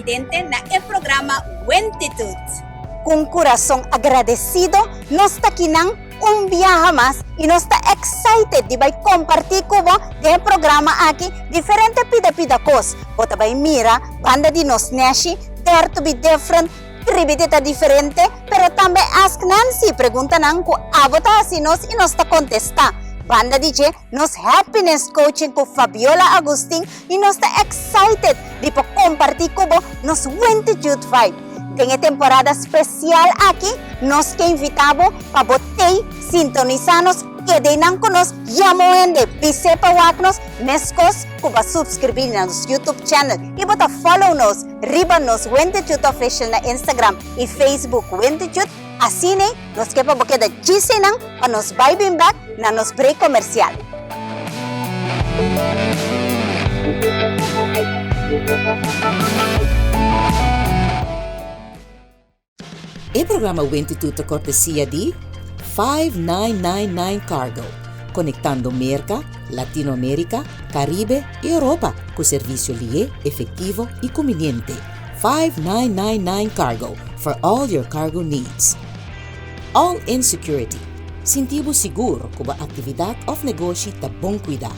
televidente na e programa Wentitude. Ku un kurason agradesido nos ta kinan un biaha mas i nos ta excited di bai kompartí ku bo den e programa aki diferente pida pida kos. Bo ta bai mira banda di nos neshi Dare to be Different, Tribi di ta diferente, pero tambe Ask Nancy, preguntanan ku abo ta hasi nos i nos ta kontestá. Banda di dje nos Happiness Coaching ku Fabiola Agustin i nos ta excited di por kompartí ku bo nos Wentitude Vibe. Den e temporada spesial aki nos ke invitá bo pa bo tei sintonisá nos, keda einan ku nos, yama un hende, bis'é pa wak nos, meskos ku bo a supskribí na nos YouTube channel i bo ta follow nos riba nos Wentitude Official na Instagram i Facebook Wentitude. Asina nos ke pa bo keda djis einan pa nos bai bin bek na nos break komersial. E programa Wentitude ta kortesia di 5999 Cargo, konektando Merka, Latinoamerika, Karibe i Europa ku servisio lié, efektivo i kumbiniente. 5999 Cargo, for all your cargo needs. All In Security, Sinti bo sigur ku bo aktividat òf negoshi ta bon kuidá.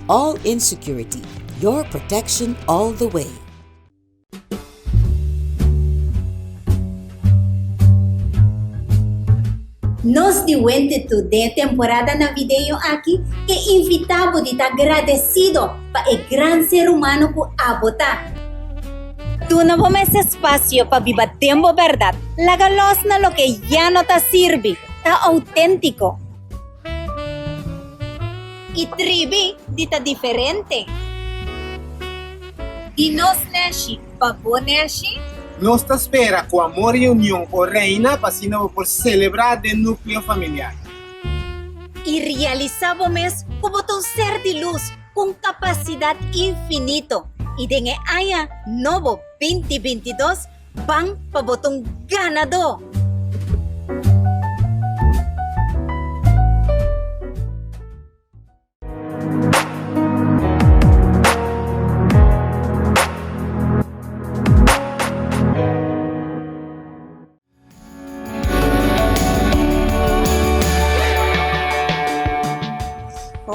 All In Security, your protection all the way. Nos di Wentitude den e temporada navideño aki ke invitá bo di ta gradesido pa e gran ser humano ku abo ta. Duna bo mes espasio pa biba den bo bèrdat. Laga lòs na loke ya no ta sirbi, ta outéntiko. I tribi di ta diferente. Di nos neshi pa bo neshi. Nos ta spera ku amor i union por reina pa asina bo por selebrá den núkleo familiar. I realisá bo mes ku bo ta un ser di lus ku un kapasidat infinito i den e aña nobo 2022 Ban pa bo ta un ganadó!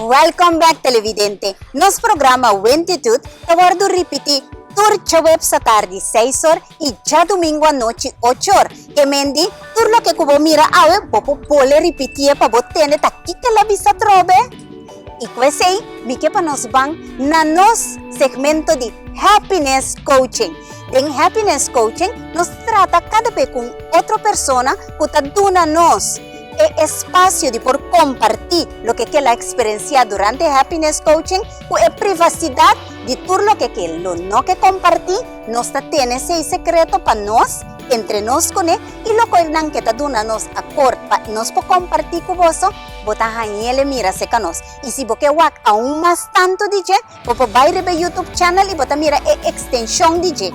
Welcome back televidente. Nos programa Wentitude ta wordo ripiti tur djaweps atardi seis or y djadomingo anochi ocho or. Ke mendi tur loke ku bo mira awe bo por bole ripitié pa bo tende ta kiko el a bisa atrobe. Y ku esei mi ke pa nos ban na nos segmento di Happiness Coaching. Den Happiness Coaching nos trata kada be ku un otro persona ku ta duna nos e espasio di por kompartí loke ke el a eksperensiá durante Happiness Coaching ku e privasidat di tur loke ke lo no ke kompartí, nos ta tene esei sekreto pa nos, entre nos kuné, i loke nan ke ta duna nos akord pa nos por kompartí ku boso, bo ta hañ'el e mira serka nos. I si bo ke wak aun mas tantu di dje, bo por bai riba e YouTube channel i bo ta mira e ekstenshon di dje.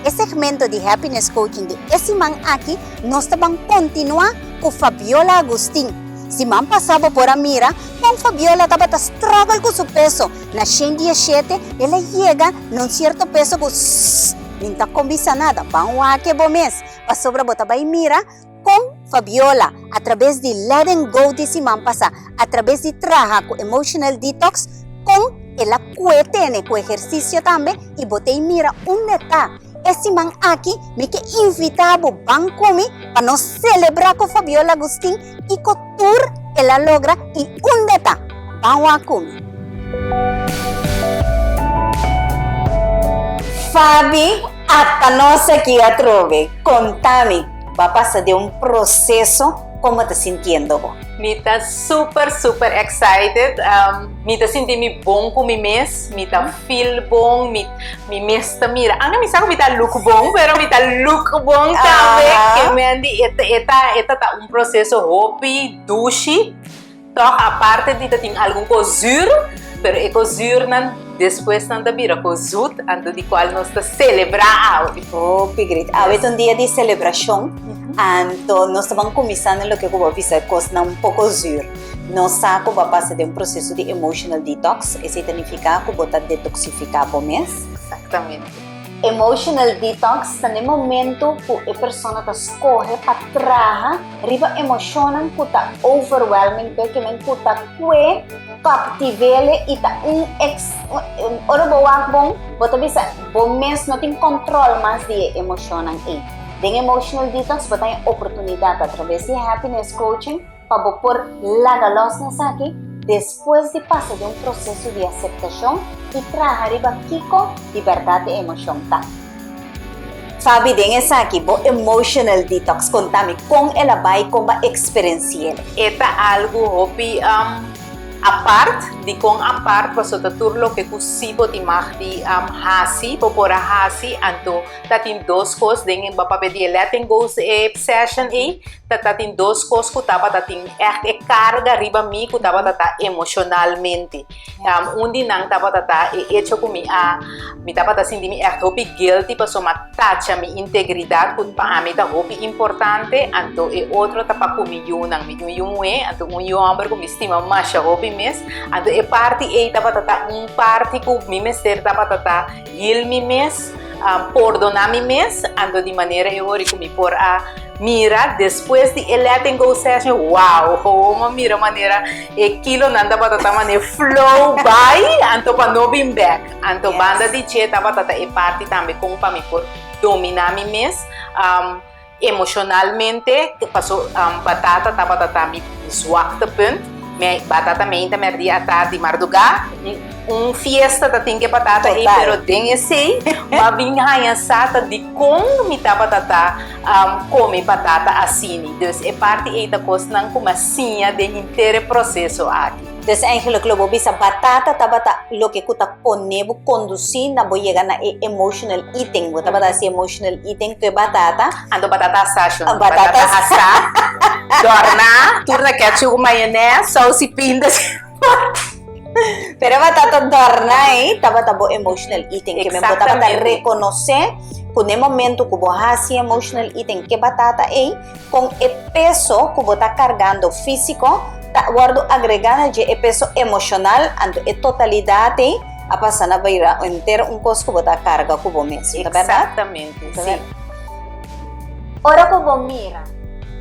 E segmento di Happiness Coaching di e siman aki nos ta ban kontinuá ku Fabiola Agustin. Siman pasá bo por a mira kon Fabiola tabata struggle ku su peso. Na shen di e shete el a yega na un sierto peso ku sss mi ta kombisa nada, ban wak bo mes pasobra bo ta bai mira kon Fabiola a trabes di letting go di siman pasá, a trabes di traha ku emotional detox kon el a kue tene ku ehersisio tambe i bo ta mira unda e ta. E siman aki mi ke invita bo ban ku mi pa nos selebrá ku Fabiola Agustin kiko tur el a logra i unda e ta. Ban wak ku mi. Fabi, ata nos aki atrobe. Konta mi, bo a pasa den un proseso, kon bo ta sintiendo bo? Mi ta super super excited. Mi ta sinti mi bon ku mi mes, mi ta feel bon, mi mi mes ta mira. Anke mi sa ku mi ta look bon, pero mi ta look bon tambe. Ke men di e ta e ta e ta ta un proseso hopi dushi. Tòg aparte di ta tin algun kos zür, pero e kos zürnan despues nan ta bira kos zut, anto di kual nos ta selebrá awe. Hopi great. Awe ta un dia di selebrashon, anto nos ta ban kuminsá na loke ku bo a bisa, kosnan un poko zür. Nos sa ku bo a pasa den un proseso di emotional detox, esei ta nifiká ku bo ta detoksifiká bo mes. Eksaktamente. Emotional detox ta n'e momento ku e persona ta skohe pa traha riba emoshonnan ku ta overwhelming p'e, ke men ku ta kue kaptivele i ta un ex ora bo wak bon bo ta bisa bo mes no tin kòntròl mas di e emoshonnan ei. Den emotional detox bo ta haña oportunidat atraves di happiness coaching pa bo por laga lòs na esaki despues di pasa den un proseso di aseptashon i traha riba kiko di bèrdat e emoshon ta. Fabi, den esaki bo emotional detox konta mi kon el a bai, kon bo a eksperensi'el? E ta algu hopi apart, dikon apart? Pasobra ta tur loke ku si bo tin mag di hasi, bo por a hasi, anto ta tin dos kos den e, bo a papia di e letting go session ei, Ta ta tin dos kos ku tabata tin ègt e karga riba mi ku tabata ta emoshonalmente. Un di nan tabata ta e echo ku mi a mi tabata sinti mi ègt hopi guilty pasobra mi a tacha mi integridat ku pa ami ta hopi importante. Anto e otro ta pa ku mi yunan. Mi tin un yu muhé anto un yu hòmber ku mi stima masha hopi mes. Anto e parti ei tabata ta un parti ku mi mester tabata ta heal mi mes, pordoná mi mes, anto di manera e ora ku mi por a mira despues di e letting go session, wow, gewoon a mira manera e kilonan tabata ta manera flow bai, anto pa no bin bek. Anto banda di dje tabata ta e parti tambe kon pa mi por dominá mi mes. Emocionalmente, paso batata tabata ta mi zwakte punt. Mi batata meinta merdia atardi marduga. Un fiesta ta tin ke batata ei, pero den esei m'a bin haña sa ta dikon mi tabata ta kome batata asini. Dus e parti ei ta kosnan ku m'a siña den henter e proseso aki. Dus eigenlijk lo bo bisa batata tabata loke ku ta pone bo kondusí na bo yega na e emotional eating. Bo tabata hasi emotional eating ku e batata. Anto batata asá shon. Batata asá, dòrná, tur na ketchup ku mayones, sous i pinda. Pero e batata dòrná ei tabata bo emotional eating. Ke men bo tabata rekonosé ku na e momento ku bo hasi emotional eating ku e batata ei, Kon e peso ku bo ta kargando físiko ta wòrdu agregá na dje e peso emoshonal, anto e totalidat ei a pasa na bira henter un kos ku bo ta karga ku bo mes. Ta bèrdat? Eksaktamente, sí. Ora ku bo mira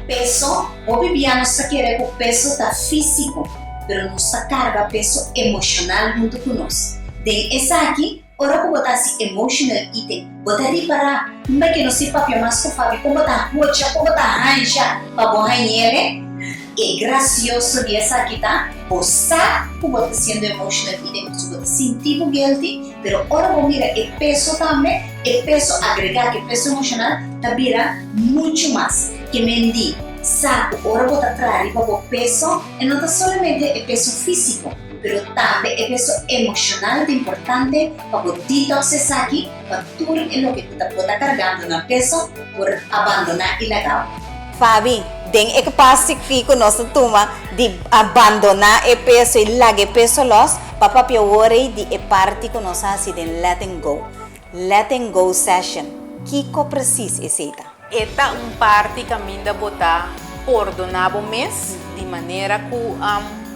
peso, hopi bia nos ta kere ku peso ta físiko, pero nos ta karga peso emoshonal huntu ku nos. Den esaki, Ora ku bo ta hasi emotional eating, bo ta ripará kumbe ke no si papia mas ku Fabi, kon bo ta hocha, kon bo ta hansha pa bo hañ'ele. E grasioso di esaki ta, bo sa ku bo ta hasiendo emotional eating pasobra bo ta sinti bo guilty, pero ora bo mira e peso tambe, e peso agregá ku e peso emoshonal ta bira muchu mas. Ke men di sa ku ora bo ta traha riba bo peso, e no ta solamente e peso físiko. Pero tambe e peso emoshonal ta importante pa bo detox esaki pa tur e loke ku ta bo ta kargando na peso por abandoná i laga bo. Fabi, den e pas chikí ku nos ta tuma di abandoná e peso i laga e peso lòs, pa papia wor ei di e parti ku nos a hasi den Letting Go. Letting Go Session, kiko presis esei ta? E ta un parti kaminda bo ta pordoná bo mes, di manera ku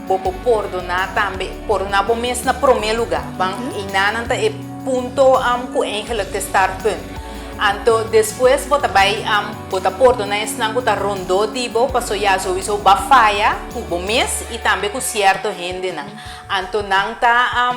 bo por pordoná tambe, pordoná bo mes na promé lugá. Ban einanan ta e punto ku eigenlijk ta e startpunt. Anto despues bo ta bai bo ta pordoná esnan ku ta rondó di bo, paso ya souiso bo a faya ku bo mes i tambe ku sierto hendenan. Anto nan ta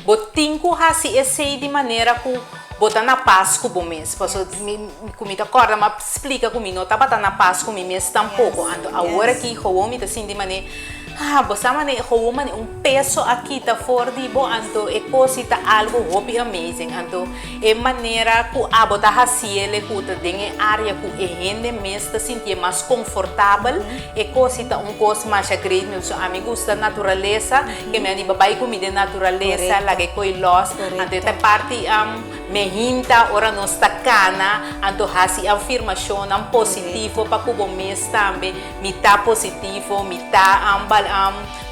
bo tin ku hasi esei di manera ku Bo ta na pas ku bo mes. Paso mi ku mi ta kòrda m'a splika ku mi no tabata na pas ku mi mes tampoko. Anto awor aki gewoon mi ta sinti manera, ah, bo sa manera gewoon manera un peso a kita for di bo, anto e kos si ta algu hopi amazing. Anto e manera ku abo ta hasiel e ku ta den e área ku e hende mes ta sintié mas konfortabel, e kos si ta un kos masha great. Mi ami gusta naturalesa, ke mi a di bo bai ku mi den naturalesa, laga e koi lòs. Anto e ta parti mehinta ora nos ta kana, anto hasi afirmashonnan positivo pa ku bo mes tambe, Mi ta positivo, mi ta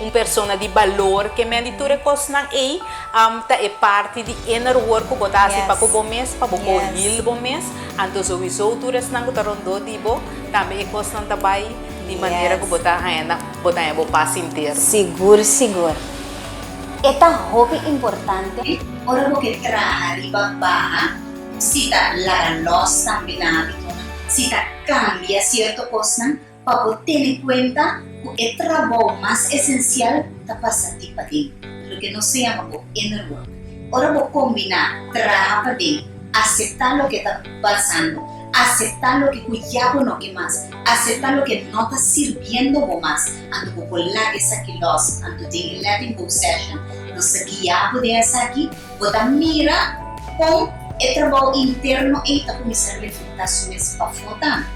un persona di balor. Ke men di tur e kosnan ei ta e parti di inner work ku bo ta hasi pa ku bo mes, pa bo por heal bo mes. Anto souiso tur esnan ku ta rondó di bo, tambe e kosnan ta bai di manera ku bo ta haña bo ta haña bo pas interno. Sigur sigur. E ta hopi importante ora bo ke traha riba baha. Si ta laga lòs tambe nan hábitonan, si ta kambia sierto kosnan pa bo tene kuenta ku e trabou mas esensial ta pasa di paden, loke nos ta yama bo inner work. Ora bo kombiná traha paden, aseptá loke ta pasando, aseptá loke ku ya bo no ke mas, aseptá loke no ta sirbiendo bo mas, anto bo por laga esaki lòs. Anto den e letting go session nos ta guia bo den esaki, bo ta mira kon e trabou interno ei ta kuminsá reflektá su mes pafó tambe.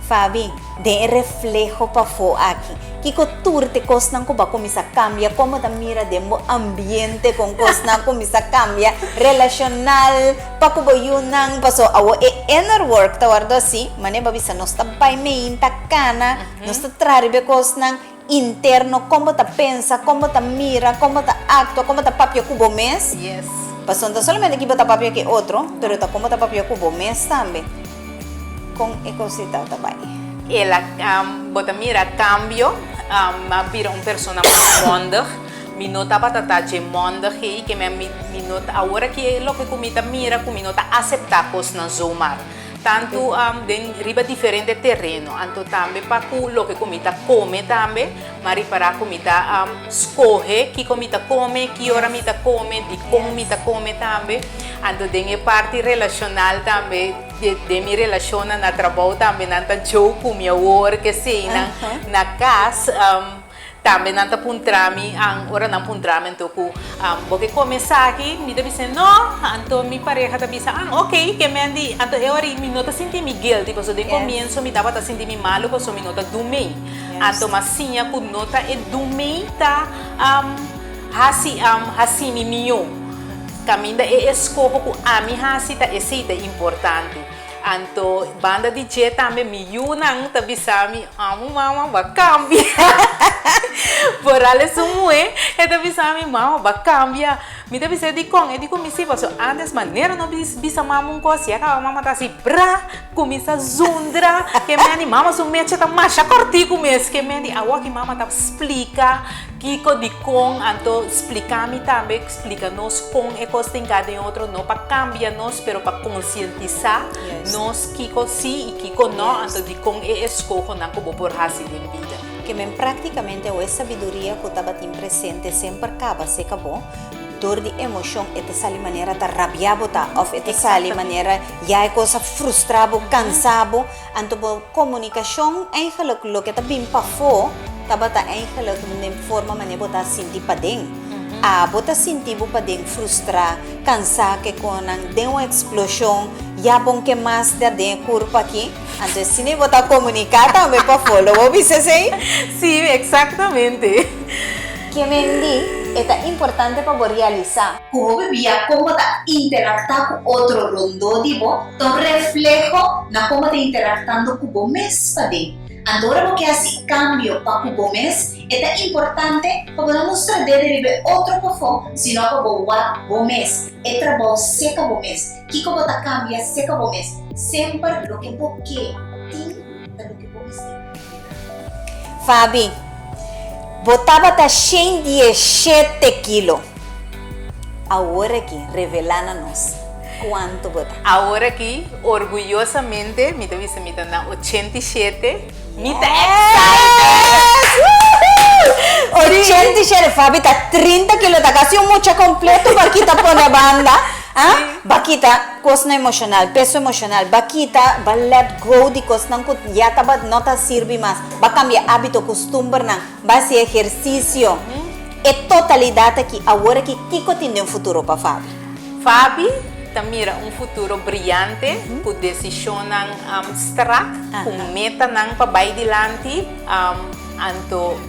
Fabi, den e refleho pafó aki, kiko tur t'e kosnan ku bo a kuminsá kambia? Kon bo ta mira den bo ambiente kon kosnan a kuminsá kambia relashonal pa ku bo yunan? Paso awor e inner work ta wòrdu hasi, manera bo a bisa nos ta bai meinta kana, nos ta traha riba e kosnan interno, kon bo ta pensa, kon bo ta mira, kon bo ta aktua, kon bo ta papia ku bo mes. Paso no ta solamente ki bo ta papia ku e otro, pero ta kon bo ta papia ku bo mes tambe. Kon e kosita ta bai? El a, bo ta mira kambio, mi a bira un persona mas mondig. Mi no tabata ta dje mondig ei, ke mi mi no ta, awor aki e loke ku mi ta mira ku mi no ta aseptá kosnan zomaar. Tantu den riba diferente tereno, anto tambe pa ku loke ku mi ta kome tambe, mi a ripará ku mi ta skohe kiko mi ta kome, ki ora mi ta kome, dikon mi ta kome tambe. Anto den e parti relashonal tambe, den mi relashonnan na trabou tambe nan ta joke ku mi awor, keseinan na kas. Tambe nan ta puntra mi, ora nan puntra mi anto ku bo ke kome esaki? Mi ta bisa no, anto mi pareha ta bisa an ok ke men di, anto e ora mi no ta sinti mi guilty pasobra den komienso mi tabata sinti mi malu pasobra mi no ta dumei, anto mi a siña ku no ta e dumei ta hasi hasi mi mihó, kaminda e eskoho ku ami hasi ta esei ta importante. Anto banda di dje tambe mi yunan ta bisa mi, Amo mama bo a kambia. Boral esun muhé, e ta bisa mi, Mama bo a kambia. Mi ta bis'é dikon? E di ku mi si, pasobra ántes manera no bisa mama un kos, ya kaba mama ta hasi bra, kuminsá zundra, ke mende mama su mecha ta masha kòrtiku mes, ke mende awor ki mama ta splika Kiko dikon anto splika mi tambe, splika nos kon e kos tin ka den otro, no pa kambia nos pero pa konsientisá nos kiko si i kiko no, anto dikon e eskohonan ku bo por hasi den bida. Ke men praktikamente awe sabiduria ku tabatin presente semper kaba seka bo, dor di emoshon e ta sali manera ta rabia bo ta òf e ta sali manera ya e kos a frustra bo, kansa bo. Anto bo komunikashon eigenlijk loke ta bin pafó tabata eigenlijk den forma manera bo ta sinti paden. Abo ta sinti bo paden frustrá, kansá ke konan, den un eksploshon, ya bon ke mas ta den e kurpa aki. Anto asina bo ta komuniká tambe pafó, lo bo bisa esei? Sí, eksaktamente. Ke men di, e ta importante pa bo realisá. Ku bo bibia kon bo ta interaktá ku otro rondó di bo ta un refleho na kon bo ta interaktando ku bo mes paden. Anto ora bo ke hasi kambio pa ku bo mes, e ta importante pa bo no mustra dede riba e otro pafó, sino pa bo wak bo mes, e trabou seka bo mes, kiko bo ta kambia seka bo mes. Semper loke bo ke tin ta loke bo mester bira. Fabi, bo tabata 117 kilo. Awor aki, revelá na nos kuantu bo ta. Awor aki, orguyosamente, mi ta bisa mi ta na 87. Mi ta excited! 87! Fabi ta 30 kilo, ta kasi un mucha kompleto Bakita pone banda. Ah? Bakita kosnan emoshonal, peso emoshonal. Bakita ba let go di kosnan ku ya taba no ta sirbi mas. Ba kambia ábito, kustumbernan. Ba hasi ehersisio. E totalidat aki, awor aki, kiko tin den futuro pa Fabi? Fabi ta mira un futuro briante ku desishonnan strak, ku metanan pa bai dilanti. Anto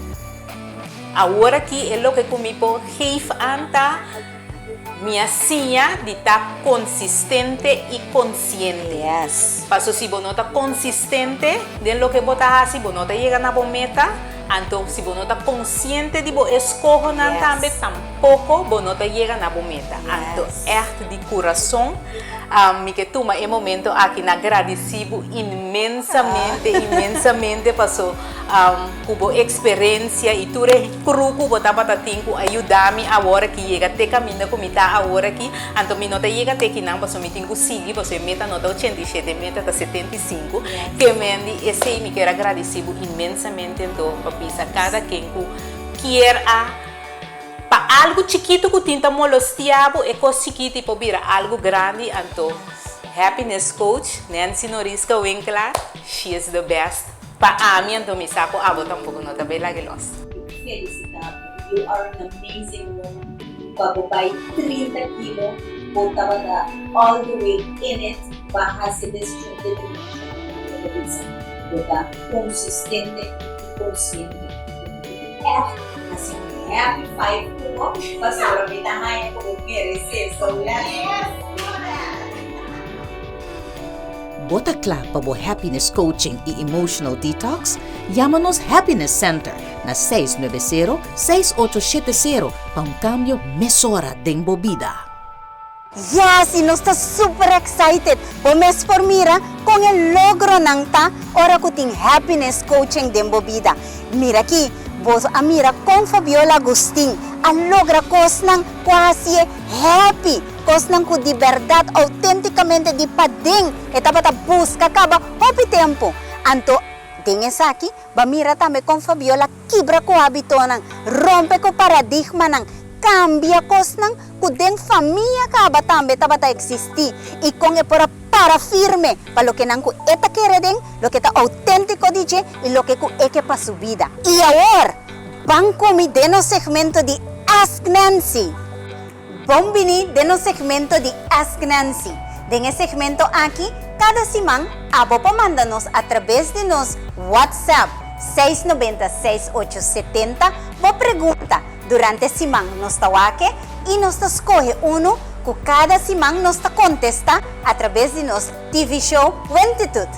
awor aki e loke ku mi por geef an ta mi a siña di ta konsistente i konsiente. Paso si bo no ta konsistente den loke bo ta hasi, bo no ta yega na bo meta. Anto si bo no ta konsiente di bo eskohonan tambe, tampoko bo no ta yega na bo meta. Anto ègt di kurason. Mi ke tuma e momento aki na gradisí bo inmensamente, inmensamente paso ku bo eksperensia i tur e crew ku bo tabata tin ku a yuda mi awor aki yega te kaminda ku mi ta awor aki. Anto mi no ta yega te kinan paso mi tin ku sigui paso e meta no ta 87, e meta ta 75. Ke men di esei mi kier a gradisí bo inmensamente anto pa bisa kada ken ku kier a Pa algu chikitu ku tin ta molestia bo, e kos chikiti por bira algu grandi, anto Happiness Coach Nancy Norisca Winklaar, she is the best pa ami, anto mi sa ku abo tampoko no ta bay lag'e los. Felicita bo, you are an amazing woman, pa bo bay 30 kilo bo tabata all the way in it pa haci this determination bo ta bisa bo ta consistente y consciente. Echt hasi un happy five ku bo pasobra mi ta haña ku bo meresé. So let's do that! Bo ta kla pa bo happiness coaching i emotional detox? Yama nos Happiness Center na 690 6870 pa un kambio mesora den bo bida. Yes, y nos ta super excited. Bo mes por mira con e logronan ta ora cu tin happiness coaching den bo bida. Mira aki, bo a mira con Fabiola Agustin a logra cosnan cu a haci'e happy, cosnan cu di berdad autenticamente di paden e tabata busca caba hopi tempo. Anto den esaki bo a mira tambe con Fabiola kibra cu habitonan, rompe cu paradigmanan, cambia cosnan cu den famia caba tambe tabata existi y con e por a para firme pa loke nan cu e ta kere den, loke ta autentico di dje y loke cu e ke pa su bida. Y awor, ban cu mi den nos segmento di Ask Nancy! Bon bini den nos segmento di Ask Nancy. Den e segmento aki, cada siman abo por manda nos a traves di nos WhatsApp 690 6870 bo pregunta. Durante siman nos ta wak i nos ta skohe unu ku kada siman nos ta kontestá atrabes di nos TV show Wentitut.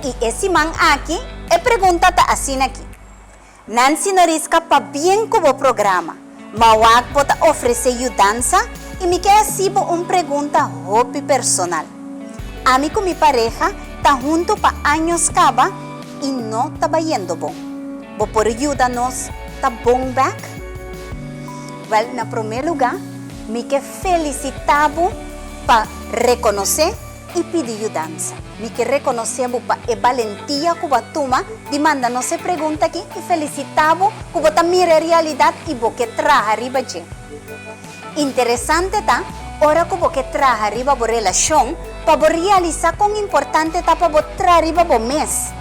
I e siman aki e pregunta ta asina aki, Nancy Norisca pabien ku bo programa, ma wak bo ta ofresé yudansa i mi ke hasi bo un pregunta hopi personal. Ami ku mi pareha ta huntu pa años kaba i no ta bayendo bon. Bo por yuda nos ta bon bek? Wèl, na promé lugá, mi ke felisitá bo pa rekonosé i pidi yudansa. Mi ke rekonosé bo pa e balentia ku bo a tuma di manda nos e pregunta akí i felisitá bo ku bo ta mira e realidat i bo ke traha riba dje. Interesante ta, ora ku bo ke traha riba bo relashon, pa bo realisá kon importante ta pa bo traha riba bo mes.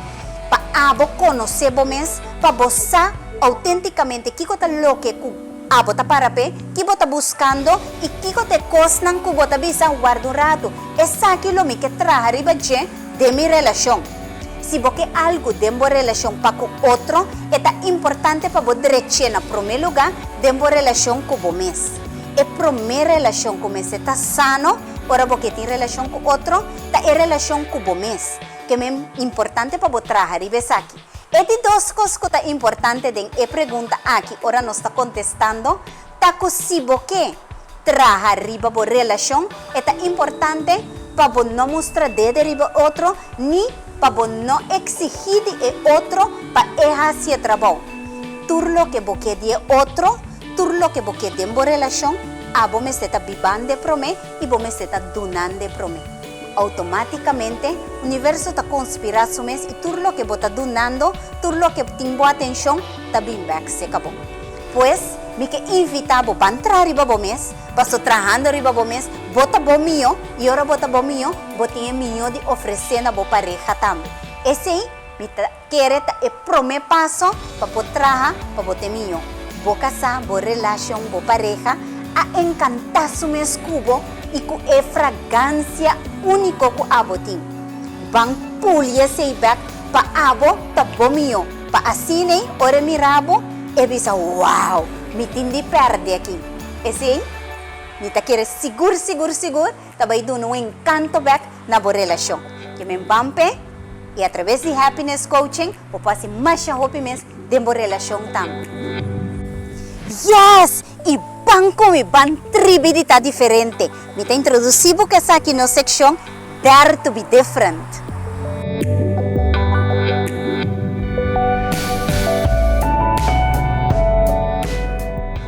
Pa abo konosé bo mes, pa bo sa outéntikamente kiko ta loke ku abo ta para p'e, ki bo ta buskando i kiko ta e kosnan ku bo ta bisa, Warda un ratu, esaki lo mi ke traha riba dje den mi relashon. Si bo ke algu den bo relashon pa ku otro, e ta importante pa bo drech'é na promé lugá den bo relashon ku bo mes. E promé relashon ku mester ta sano ora bo ke tin relashon ku otro ta e relashon ku bo mes. Ke men importante pa bo traha riba esaki. E di dos kos ku ta importante den e pregunta aki ora nos ta kontestando ta ku si bo ke traha riba bo relashon e ta importante pa bo no mustra dede riba otro ni pa bo no eksigí di e otro pa e hasi e trabou. Tur loke bo ke di e otro, tur loke bo ke den bo relashon, abo mester ta biband'e promé i bo mester ta dunand'e promé. Automáticamente, universo ta conspirá su mes i tur loke bo ta dunando, tur loke tin bo atencion, ta bin bek seca bo. Pues, mi ke invitá bo ban traha riba bo mes, paso trahando riba bo mes, bo ta bo mihó, i ora bo ta bo mihó, bo tin e mihó di ofresé na bo pareha tambe. Esei mi ta kere ta e promé paso pa bo traha pa bo ta e mihó. Bo kasá, bo relashon, bo pareha a enkantá su mes ku bo i ku e fragansia úniko ku abo tin. Ban puli esei bèk pa abo ta bo mihó, pa asin'ei ora e mira bo, e bisa, Wow! Mi tin di pèrdè aki. Esei mi ta kere sigur sigur sigur ta bai duna un enkanto bèk na bo relashon. Ke men ban p'e i atraves di Happiness Coaching bo por hasi masha hopi mes den bo relashon tambe. Yes! I ban! Ban ku mi, ban tribi di ta diferente. Mi ta introdusí bo ku esaki nos sekshon Dare to be Different.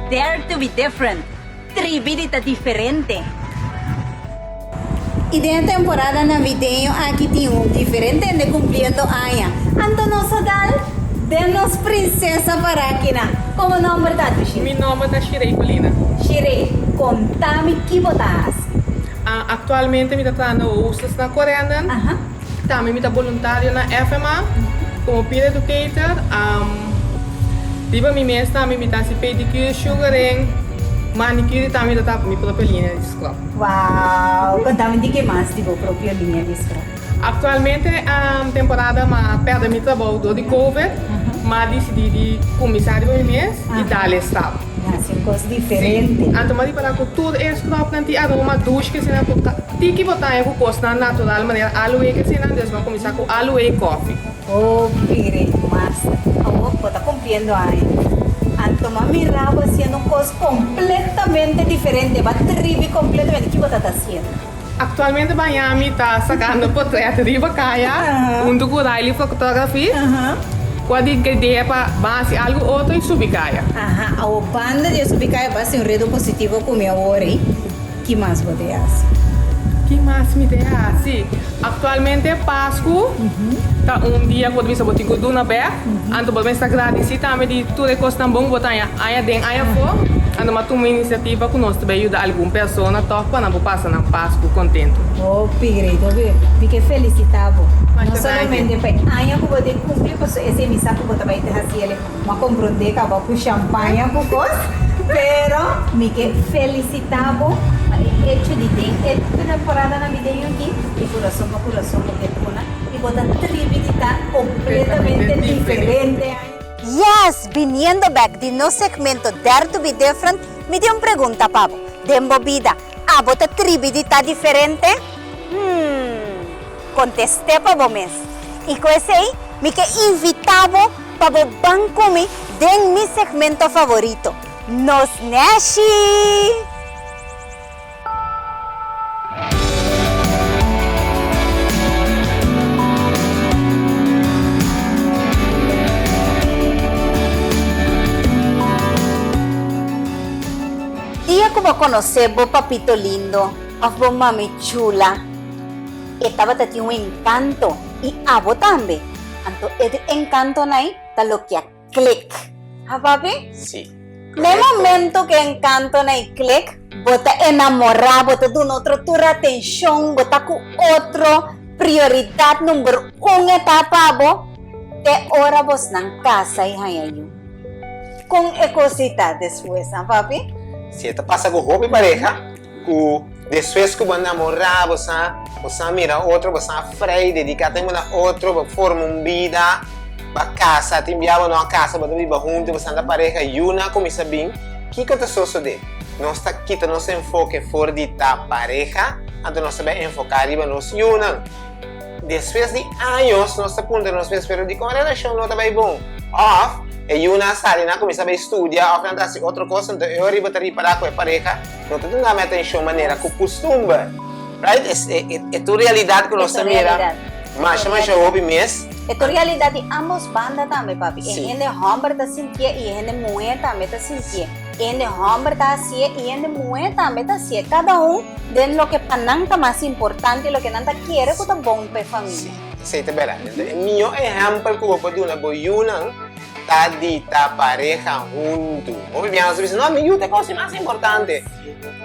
Dare to be Different, Tribi di ta diferente. I den e temporada navideño aki tin un diferente hende kumpliendo aña. Anto nos a dal den nos prinsesa parakina. Komo nomber ta tu, Shirey? Mi nomber ta Shirey Colina. Shirey, konta mi ki bo ta hasi? Aktualmente mi ta traha na Oosters na Corendon. Tambe mi ta boluntario na FMA komo peer educator. Riba mi mes tambe mi ta hasi pedicure, sugaring, manicure i tambe mi ta traha mi propio linia di scrub. Wow! Contami di ke mas di bo propio linia di scrub. Actualmente temporada m'a perde mi trabou door di covid, m'a dicidi di cuminsa riba mi mes y dal e stap. Haci un cos diferente. Si, anto m'a ripara cu tur e scrubnan tin aroma douche ke asina cu ta tiki bo taña cu cosnan natural manera aloe ke asina, dus m'a cuminsa cu aloe y coffee. Hopi rei master. Awor bo ta cumpliendo aña. Anto m'a mira bo haciendo un cos completamente diferente. Bo a tribi completamente. Ki bo ta ta haciendo? Actualmente baña mi ta sacando portret riba caya hunto cu Riley Photography. Cu a di idea pa ban haci algo otro y subi caya. Aha, awor banda di e subi caya bo haci un reto positivo cu mi awor ei. Ki mas bo te hasi? Ki mas mi te hasi? Aktualmente Pasku ta un dia ku bo ta bisa bo tin ku duna bèk, anto bo mester gradisí tambe di tur e kosnan bon ku bo ta haña aña den aña afó. Anto mi a tuma inisiativa ku nos ta bai yuda algun persona tòg pa nan por pasa nan Pasku kontentu. Hopi great, hopi. Mi ke felisitá bo. No solamente pa e aña ku bo tin kumpli, pasobra esei mi sa ku bo ta bai ta hasi el. M'a komprondé kaba ku shampaña ku kos, pero mi ke felisitá bo pa e echo di den e temporada navideño aki, di kurason pa kurason bo ke duna i bo ta tribi di ta kompletamente diferente. Yes! Biniendo bek di nos segmento Dare to be Different, mi tin un pregunta pa bo. Den bo bida, abo ta tribi di ta diferente? Hmm. Kontest'é pa bo mes. I ku esei, mi ke invitá bo pa bo ban ku mi den mi segmento favorito, Nos Nèshi! Dia ku bo konosé bo papito lindo òf bo mami chula, E tabata tin un enkanto i abo tambe. Anto e di enkantonan ta loke a klik. Ha papi? Sí. Na e momento ku e enkantonan klik, bo ta enamorá, bo ta duna otro tur atenshon, bo ta ku otro, prioridat number un e ta pa bo, te ora bosnan kasa i haña yu. Kon e kosita despues, ha papi? Sí, e ta pasa ku hopi pareha. Ku despues ku bo a namorá, bo sa, bo sa mira otro, bo sa frei, dediká tempu na otro, bo forma un bida, bo a kasa, tin bia bo no a kasa, bo ta biba huntu, bo sa ta pareha, yunan a kuminsá bin, kiko ta sosodé? Nos ta kita nos enfoke for di ta pareha, anto nos ta bai enfoká riba nos yunan. Despues di años nos ta puntra nos mes, pero dikon e relashon no ta bai bon? Òf e yunan a sali, nan a kuminsá bai studia òf nan ta hasi otro kos, anto e ora riba ta ripará ku e pareha no ta duna mi atenshon manera ku kustumber. Right? E tur realidat ku nos ta mira masha masha hopi mes. E tur realidat di ambos banda tambe, papi. E hende hòmber ta sintié i e hende muhé tambe ta sintié. E hende hòmber ta hasié i e hende muhé tambe ta hasié. Kada un den loke pa nan ta mas importante i loke nan ta kere ku ta bon pa e famia. Sí, esei ta bèrdat. E mihó ehèmpel ku bo por duna bo yunan ta di ta pareha huntu. Hopi biaha nos ta bisa, no, mi yu ta e kos di mas importante.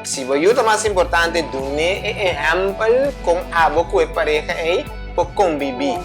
Si bo yu ta mas importante, dun'é e ehèmpel kon abo ku e pareha ei por kombibí.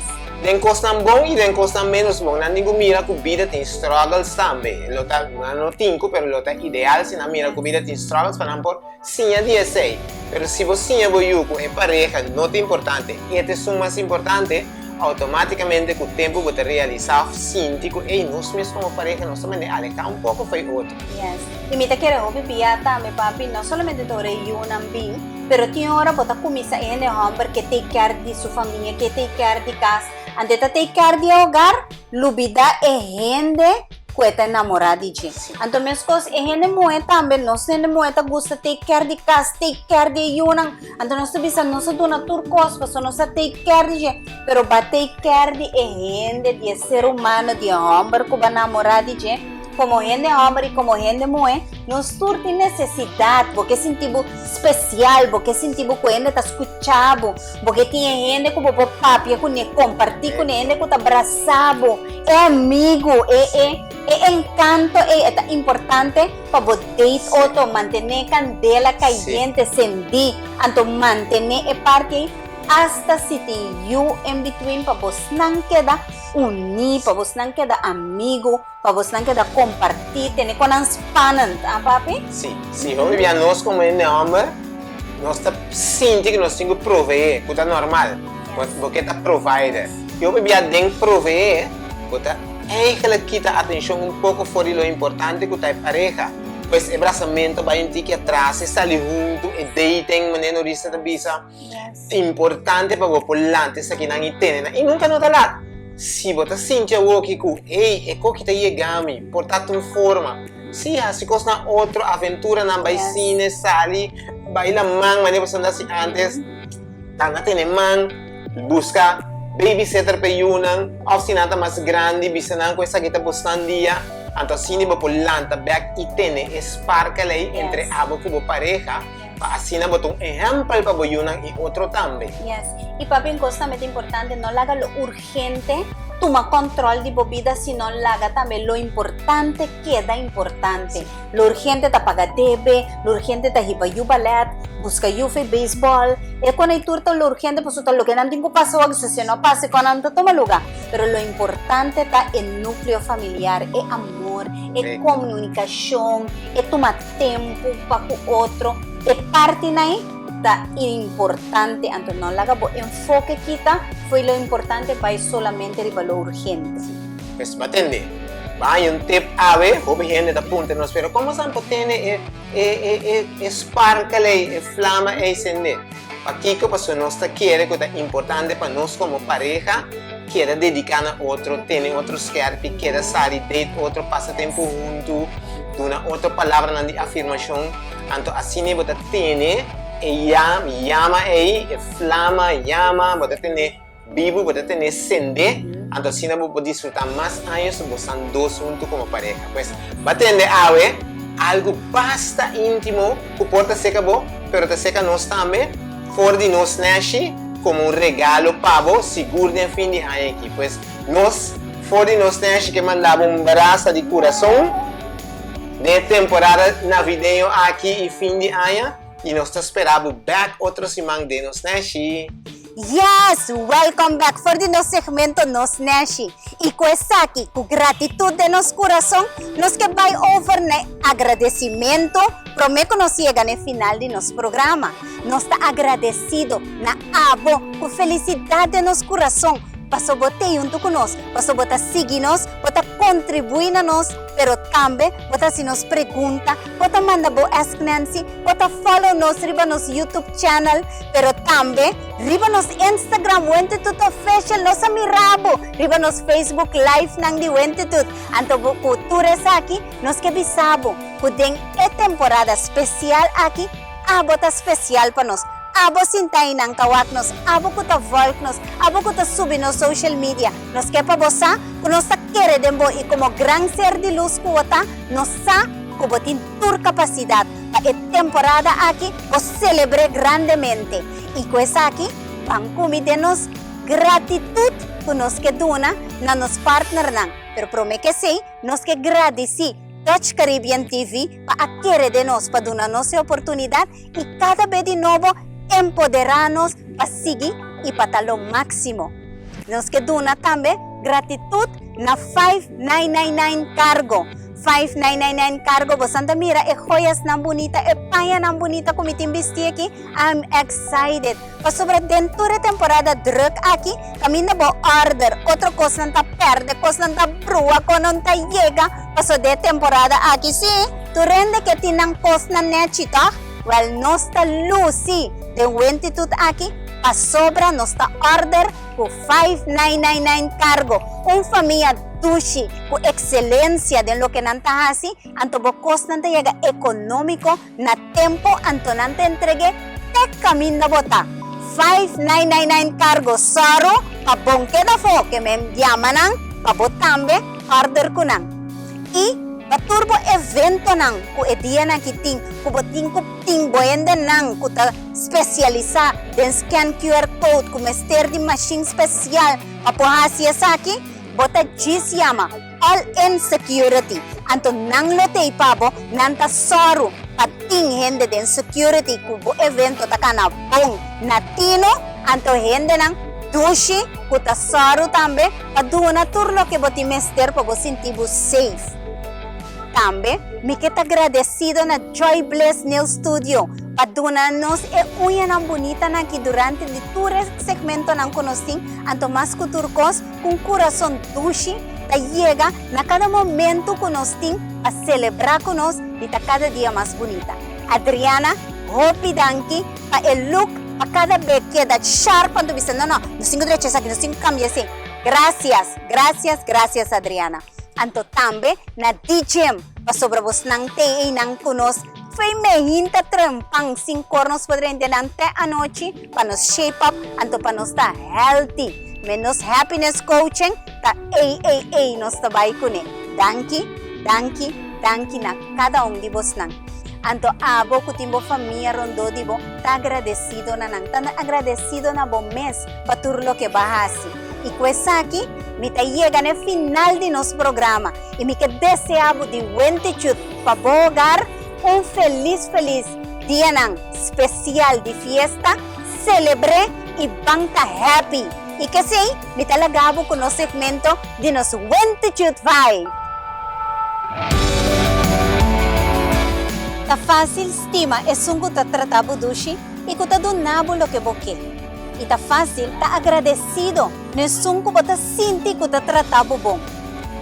Den kosnan bon i den kosnan ménos bon. Nan tin ku mira ku bida tin struggles tambe. Lo ta, nan no tin ku, pero lo ta ideal si nan mira ku bida tin struggles pa nan por siña di esei. Pero si bo siña bo yu ku e pareha no ta importante, e ta esun mas importante, Automáticamente cu tempo bo ta realisa of sinti cu ey nos mes como pareha nos ta mende aleha un poco fo'i otro. Yes. Y mi ta kere hopi bia tambe papi, no solamente ta ora e yunan bin, pero tin ora bo ta cuminsa e hende homber ke take care di su famia, ke take care di cas, ante ta take care di e hogar, lubida e hende. ku e ta enamorá di dje. Anto meskos e hende muhé tambe, nos hende muhé ta gusta take care di kas, take care di e yunan. Anto nos ta bisa nos a duna tur kos pasobra nos a take care di dje, pero ba take care di e hende, di e ser humano, di e hòmber ku bo a namorá di dje. Komo hende hòmber i komo hende muhé, nos tur tin nesesidat. Bo ke sinti bo spesial, bo ke sinti bo ku hende ta skucha bo, bo ke tin e hende ku bo por papia kuné, kompartí kuné, hende ku ta brasa bo, e amigu, e e e enkanto ei e ta importante pa bo date otro, mantené kandela kayente, sendí, anto mantené e parti ei asta si tin yu in between pa bosnan keda uní, pa bosnan keda amigu. Pa bosnan keda kompartí, tene kon nan spannend, ah papi? Sí, sí, hopi bia nos komo hende hòmber, nos ta sinti ku nos tin ku proveé, ku ta normal. Bo ke ta provider. I hopi bia den proveé, bo ta eigenlijk kita atenshon un poko for di lo importante ku ta e pareha. Pues e brasamentu bai un tiki atras, e sali huntu, e dating, manera Norisa ta bisa. Importante pa bo por lanta esakinan i tene nan. I nunka no ta lat. Si bo ta sinti awoki ku, hey, e koki ta yega mi, por ta un forma. Sí, hasi kosnan otro, aventuranan, bai sine, sali, bai laman, manera bo sa hasi antes. Tanda tene man, buska babysitter pa e yunan, òf si nan ta mas grandi, bisa nan ku esaki ta bosnan dia. Anto asina bo por lanta bèk i tene e sparkel ei entre abo ku bo pareha. Pa asina bo ta un ehèmpel pa bo yunan i otro tambe. Yes. I papia un kos tambe ta importante, no laga lo urgente tuma kòntròl di bo bida, sino laga tambe lo importante keda importante. Lo urgente ta paga debe, lo urgente ta hiba yu balèt, buska yu fe beisbòl, e kon ei tur ta lo urgente pasobra ta loke nan tin ku pasa wak, si no pasa e kon nan ta tuma lugá. Pero lo importante ta e núkleo familiar, e amor, e komunikashon, e tuma tempu pa ku otro, e partinan ei ta importante, anto no laga bo enfoke kita fo'i lo importante bai solamente riba lo urgente. Pues bo a tende, bo a haña un tip awe, hopi hende ta puntra nos, pero komo san por tene e e e e e sparkle ei, e flama ei sende? Pakiko? Pasobra nos ta kere ku ta importante pa nos komo pareha keda dediká na otro, tene otro skèrpi, keda sali date otro, pasa tempu huntu, duna otro palabranan di afirmashon. Anto asina bo ta tene e yama ei, e flama yama, bo ta tene bibu, bo ta tene sendé. Anto asina bo por disfrutá mas años bo san dos huntu komo pareha. Pues, bo a tende awe algu basta íntimo ku por ta seka bo, pero ta seka nos tambe, for di nos nèshi komo un regalo pa bo, sigur den fin di aña aki. Pues, nos for di nos nèshi ke manda bo un brasa di kurason den e temporada navideño aki i fin di aña, i nos ta spera bo bèk otro siman den nos nèshi. Yes! Welcome back for di nos segmento Nos Nèshi. I ku esaki, ku gratitut den nos kurason, nos ke bai over na e agradesimentu promé ku nos yega na e final di nos programa. Nos ta agradesido na abo ku felisidat den nos kurason paso bo t'ei huntu ku nos, paso bo ta sigui nos, bo ta kontribuí na nos, pero tambe bo ta hasi nos pregunta, bo ta manda bo Ask Nancy, Bo ta follow nos riba nos YouTube channel, pero tambe riba nos Instagram Wentitut Official. Nos a mira bo riba nos Facebook Live nan di Wentitut. Anto bo ku tur esaki nos ke bisa bo ku den e temporada spesial aki abo ta spesial pa nos. Abo sinta einan ta wak nos, abo ku ta volg nos, abo ku ta subi nos social media. Nos ke pa bo sa ku nos ta kere den bo i komo gran ser di lus ku bo ta, nos sa ku bo tin tur kapasidat pa e temporada aki bo selebr'é grandemente i ku esaki ban kumi den nos gratitut ku nos ke duna na nos partnernan. Pero promé ke esei nos ke gradisí Dutch Caribbean TV pa a kere den nos pa duna nos e oportunidat i kada be di nobo empoderá nos pa sigui i pa ta lo máksimo. Nos ke duna tambe gratitut na 5999 Cargo. 5999 Cargo, bosan ta mira e joyasnan bunita, e pañanan bunita ku mi tin bisti aki? I'm excited! Pasobra den tur e temporada druk aki, kaminda bo order, otro kosnan ta pèrdè, kosnan ta brua, konon ta yega, paso den e temporada aki sí, tur hende ke tin nan kosnan nèchi, tòg? Wèl, nos ta lusi den wentitut aki pasobra nos ta order ku 5999 Cargo, un famia. dushi ku ekselensia den loke nan ta hasi, anto bo kosnan ta yega ekonómiko na tempu anto nan ta entreg'é te kaminda bo ta. 5999 Cargo sòru pa bon keda afó ke men yama nan pa bo tambe order ku nan. I pa tur bo eventonan ku e dianan ki tin ku bo tin ku tin bo hendenan ku ta spesialisá den scan QR code ku mester di mashin spesial pa por hasi esaki, bo ta djis yama All In Security. Anto nan lo tei pa bo, nan ta sòru pa tin hende den security ku bo evento ta kana bon na tino, anto hendenan dushi ku ta sòru tambe pa duna tur loke bo tin mester pa bo sinti bo safe. Tambe mi ke ta gradesido na Joy Bliss Nail Studio pa duna nos e uñanan bunitanan aki durante di tur e segmentonan ku nos tin, anto mas ku tur kos ku un kurason dushi ta yega na kada momento ku nos tin pa selebrá ku nos di ta kada dia mas bunita. Adriana, hopi danki pa e look, pa kada be keda sharp anto bisa no no, nos tin ku drecha esaki, nos tin ku kambia esei. Grasias, grasias, grasias Adriana. Anto tambe na DJM, pasobra bosnan tei einan ku nos fei mehinta trempan sin kor nos por drenta nan te anochi pa nos shape up anto pa nos ta healthy. Me nos happiness coaching ta ei ei ei nos ta bai kuné. Danki, danki, danki na kada un di bosnan. Anto abo ku tin bo famia rondó di bo ta agradesido na nan, ta agradesido na bo mes pa tur loke bo a hasi. I ku esaki mi ta yega na e final di nos programa i mi ke desea bo di wentichut pa bo hogar un felis felis dianan spesial di fiesta, selebr'é i ban ta happy. I kesei mi ta laga bo ku nos segmento di nos Wentichut Vibe. Ta fásil stima esun ku ta trata bo dushi i ku ta duna bo loke bo ke. I ta fásil ta agradesido na esun ku bo ta sinti ku ta trata bo bon.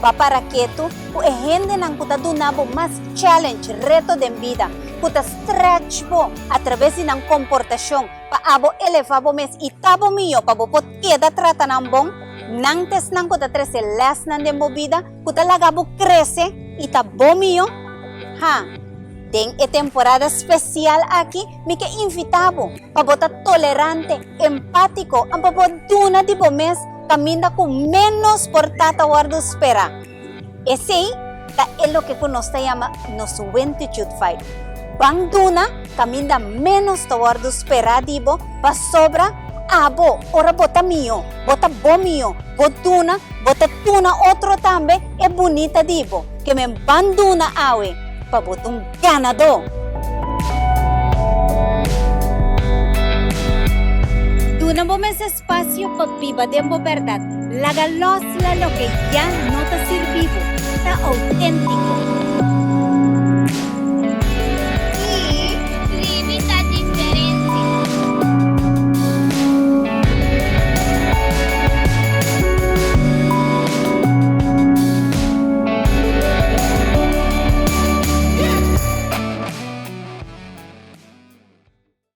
Ba para ketu ku e hendenan ku ta duna bo mas challenge, reto den bida, ku ta stretch bo atraves di nan komportashon pa abo elevá bo mes i ta bo mihó pa bo por keda trata nan bon. Nan ta esnan ku ta trese lèsnan den bo bida ku ta laga bo krese i ta bo mihó. Ha! Den e temporada spesial aki mi ke invitá bo pa bo ta tolerante, empátiko en pa bo duna di bo mes kaminda ku ménos por ta ta wòrdu sperá. Esei ta e loke ku nos ta yama nos Wentitude Vibe. Ban duna kaminda ménos ta wòrdu sperá di bo pasobra abo ora bo ta mihó, bo ta bo mihó, bo duna, bo ta tuna otro tambe e bunita di bo. Ke men ban duna awe pa bo ta un ganadó. Duna bo mes espasio pa biba den bo bèrdat. Laga lòs la loke ya no ta sirbi bo. Ta outéntiko.